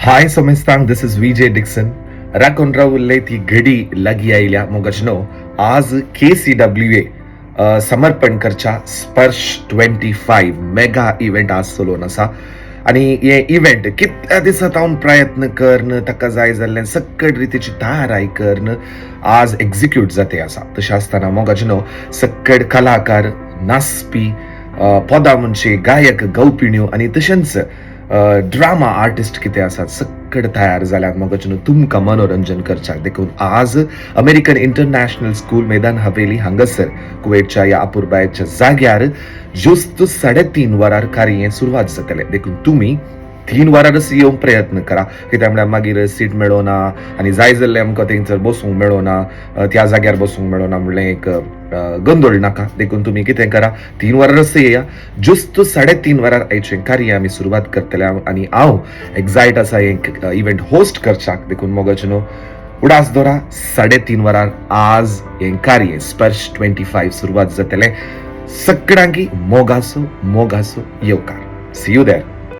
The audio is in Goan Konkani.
High समेस्तांक, this is VJ Dixon. राखून रावल्ले ती घडी लागीं आयल्या मोगाजनो. आज KCWA समर्पण करच्या स्पर्श 25 मेगा इव्हेंट आज चलोवन आसा आनी हे इव्हेंट कितल्या दिसां हांव प्रयत्न करन, ताका जाय जाल्लें सकट रितीची तयाराय करन आज एक्झिक्यूट जाते आसा. तशें आसतना मोगाजनो, सकट कलाकार, नाचपी, पदां म्हणजे गायक, गावपिण्यो आनी तशेंच ड्रामा आर्टिस्ट कितें आसात, सकट तयार जाल्यात मोगाजनो तुमकां मनोरंजन करच्याक. देखून आज अमेरिकन इंटरनॅशनल स्कूल, मैदान हवेली हांगासर कुवेटच्या ह्या अपुरबायेच्या जाग्यार ज्युस्त 3:30 वरार कार्य सुरवात जातलें. देखून तुमी 3 वरारच येवंक प्रयत्न करा, कित्याक म्हळ्यार मागीर सीट मेळोना आनी जाय जाल्लें आमकां थंयसर बसूंक मेळोना, त्या जाग्यार बसूंक मेळोना म्हणलें एक गोंदळ नाका. देखून तुमी कितें करा, 3 वरारच येया. ज्युस्त 3:30 वरार आयचें कार्य आमी सुरवात करतले आनी हांव एक्सायट आसा एक इव्हेंट होस्ट करच्याक. देखून मोगाचें उडास दवरा, 3:30 वरार आज हें कार्य स्पर्श 25 सुरवात जातलें. सगळ्यांकी मोगासो मोगासो येवकार. See you there.